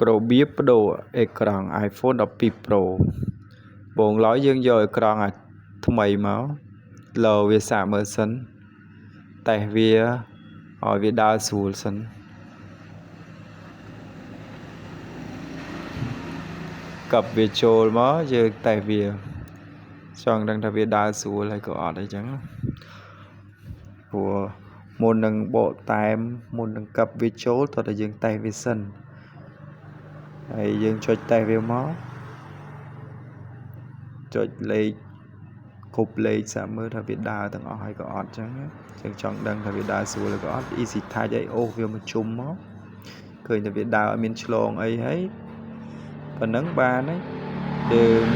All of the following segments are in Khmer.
របៀបប្ដូរអេក្រង់ iPhone 12 Pro បងឡើយយើងយកអេក្រង់អាថ្មីមកលោវាសាកមើលសិនតេស្តវាឲ្យវាដើរស្រួលសិនកັບវាចូលមកយើងតេស្តវាចង់ដឹងថាវាដើរស្រួលហើយក៏អត់អីចឹងព្រោះមុននឹងបកតែមមុននឹងកັບវាចូលតោះតែយើងតេស្តវាសិនហើយយើងចុចតេស្តវាមកចុចលេខគ្រប់លេខសាកមើលថាវាដើរទាំងអស់ហើយក៏អត់ចឹងចឹងចង់ដឹងថាវាដើរស្រួលឬក៏អត់ Easy Touch អីអូសវាមកជុំមកឃើញថាវាដើរអត់មានឆ្លងអីហើយប៉ុណ្ណឹងបានហើយយើង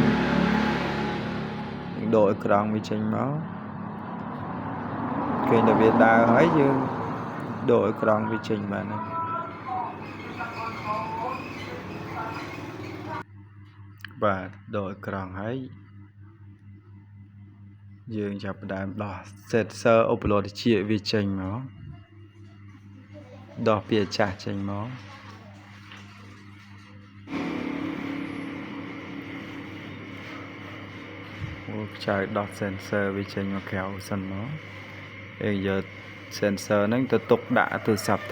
ដកអេក្រង់វាចេញមកឃើញថាវាដើរហើយយើងដកអេក្រង់វាចេញបានហើយបាទដកអេក្រង់ហើយយើងចាប់ផ្ដើមដោះ sensor ឧបលោធជាវាចេញមកដោះពីអាចាស់ចេញមកអូខ្ចៅដោះ sensor វាចេញមកក្រៅសិនមកយើងយក sensor ហ្នឹងទៅទុកដាក់ទូរស័ព្ទ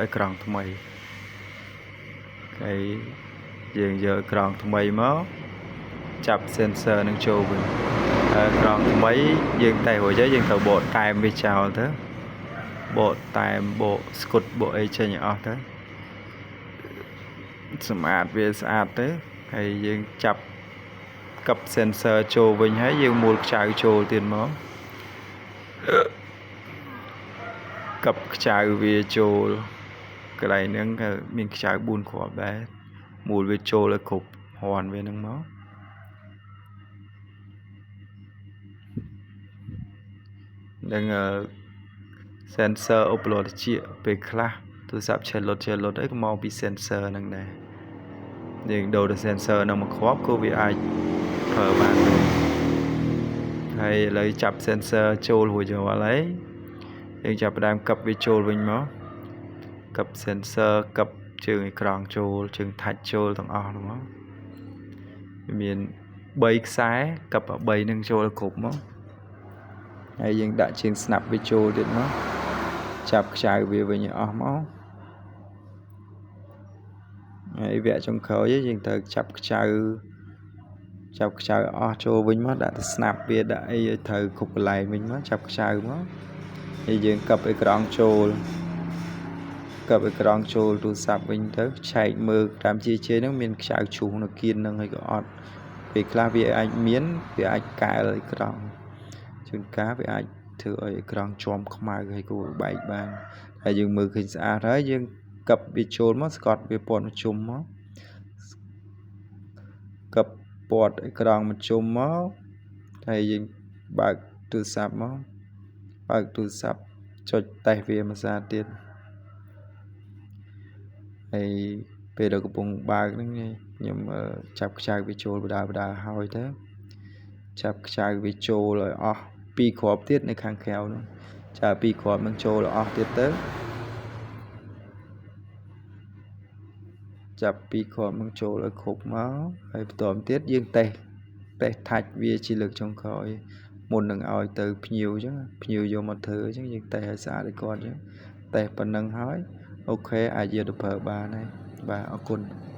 អេក្រង់ថ្មីហើយយើងយកអេក្រង់ថ្មីមកចាប់ sensor នឹងចូលវិញហើយអេក្រង់ថ្មីយើងតែរួចហើយយើងត្រូវបកតែមវាចោលទៅបកតែមបកស្គុតបកអីចេញឲ្យអស់ទៅសម្អាតវាស្អាតទៅហើយយើងចាប់កັບ sensor ចូលវិញហើយយើងមូលខ្ចៅចូលទៀតមកកັບខ្ចៅវាចូលកន្លែងហ្នឹងក៏មានខ្ចៅ4គ្រាប់ដែរមូលវាចូលឲ្យគ្រប់រាន់វាហ្នឹងមកនឹង sensor ឧបលោធជាពេលខ្លះទូរស័ព្ទឆេះលុតឆេះលុតអីក៏មកពី sensor ហ្នឹងដែរយើងដូរទៅ sensor ហ្នឹងមកគ្រាប់ក៏វាអាចប្រើបានដែរហើយឥឡូវចាប់ sensor ចូលរួចរាល់ហើយយើងចាប់ផ្ដើមកັບវាចូលវិញមកកັບ sensor កັບជើងអេក្រង់ចូលជើង touch ចូលទាំងអស់ហ្នឹងមកវាមាន3ខ្សែកັບ3នឹងចូលឲ្យគ្រប់មកហើយយើងដាក់ជើងស្នាប់វាចូលទៀតមកចាប់ខ្ចៅវាវិញឲ្យអស់មកហើយវគ្គចុងក្រោយយើងត្រូវចាប់ខ្ចៅអស់ចូលវិញមកដាក់ទៅស្នាប់វាដាក់អីឲ្យត្រូវគ្រប់កន្លែងវិញមកចាប់ខ្ចៅមកហើយយើងកັບអេក្រង់ចូលកັບអេក្រង់ចូលទូរស័ព្ទវិញទៅឆែកមើលតាមជាជេហ្នឹងមានខ្ចៅឈូសនៅគៀនហ្នឹងហើយក៏អត់ពេលខ្លះវាអាចមានវាអាចកែលអេក្រង់ជួនកាលវាអាចធ្វើឲ្យអេក្រង់ជាំខ្មៅហើយក៏បែកបានហើយយើងមើលឃើញស្អាតហើយយើងកັບវាចូលមកស្កត់វាព័ទ្ធមកជុំមកកັບព័ទ្ធអេក្រង់មកជុំមកហើយយើងបើកទូរស័ព្ទមកបើកទូរស័ព្ទចុចតេស្តវាមួយសារទៀតហើយពេលដែលកំពុងបើកហ្នឹងខ្ញុំចាប់ខ្ចៅវាចូលបដាបដាហើយទៅចាប់ខ្ចៅវាចូលឲ្យអស់2គ្រាប់ទៀតនៅខាងក្រៅនោះចាប់2គ្រាប់នឹងចូលឲ្យអស់ទៀតទៅចាប់2គ្រាប់នឹងចូលឲ្យគ្រប់មកហើយបន្តទៀតយើងតេស្តថាច់វាជាលើកចុងក្រោយមុននឹងឲ្យទៅភ្ញៀវអញ្ចឹងភ្ញៀវយកមកធ្វើអញ្ចឹងយើងតេស្តឲ្យស្អាតឲ្យគាត់អញ្ចឹងតេស្តប៉ុណ្ណឹងហើយអូខេអាចយកទៅប្រើបានហើយបាទអរគុណ។